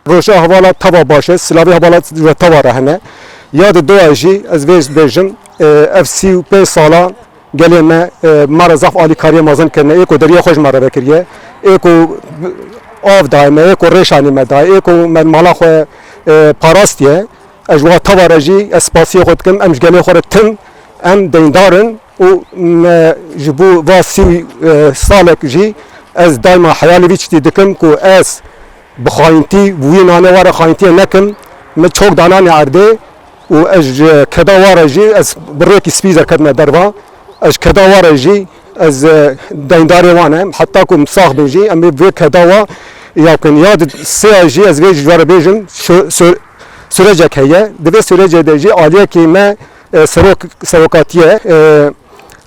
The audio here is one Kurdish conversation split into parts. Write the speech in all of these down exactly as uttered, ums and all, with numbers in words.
Roja hevala tava baş e, silavê hevala ji we tava re hene. Ya di doya jî ez vê bêjim, e, ev sî û pênc salan gelê me, e, me re zaf alîkariyê mezin kirine. Ê ku deriya xwe ji me re vekiriye, ê ku av dayê me, ê ku rêşanî me dayê, ê ku me mala xwe, e, parastiye. Ez ji wa tava re jî ez spasiyê xwe dikim. Em ji gelê xwe re tim, em deyndar in û me ji bo va sî, e, salek jî ez daîma heyalê vî tiştî dikim ku ez bi xayintî wî nane were xayintiyê nekim. Me çok danane erdê û ez ji keda were jî ez bi rêkî spî derketime derva. Ez ji keda were jî ez, e, deyndarê wan em. Heta ku em sax bin jî em ê vê keda wa ya bikin. Ya di sê jî ez vê ji we re bêjim, sü-, sü-, sürecek heye. Di vê sürecê de jî aliyekî me, e, serok, serokatiye, e,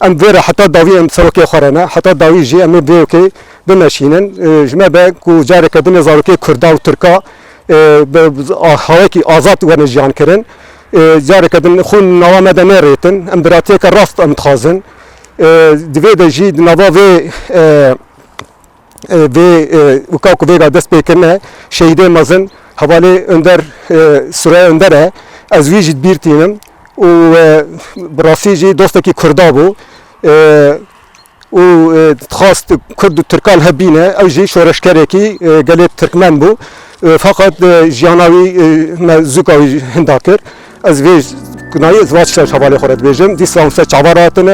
em vê re heta dawî em serokê xwe re ne. Heta dawî jî em ê vê yekê bimeşînin. E, ji me be ku careke din ê zarokê Kurda û Tirka, e, bi, bi a-, hawekî azad wene jiyan kirin. E, careke din xwîn nava me de nêrêtin. Em biratiyeke rast em dixwazin. E, di vê de jî di nava vê, e, e, vê, e, wika ku vêga dest pê kirine, şehîdê mezin hevalê Önder, e, Süreyya Önder e. Ez wî jî di bîr tînim û, e, bi rastî jî dostekî Kurda bû. E, û, e, dixwast Kurd û Tirkan hev bîne, ew jî şoreşgerekî, e, gelê Tirkmen bû. E, feqet, e, jiyana wî, e, me zûka wî hinda kir. Ez vê gunayê ez va tişta ji hevalê xwe re dibêjim. Dîsa hûn ser çavan re hatine.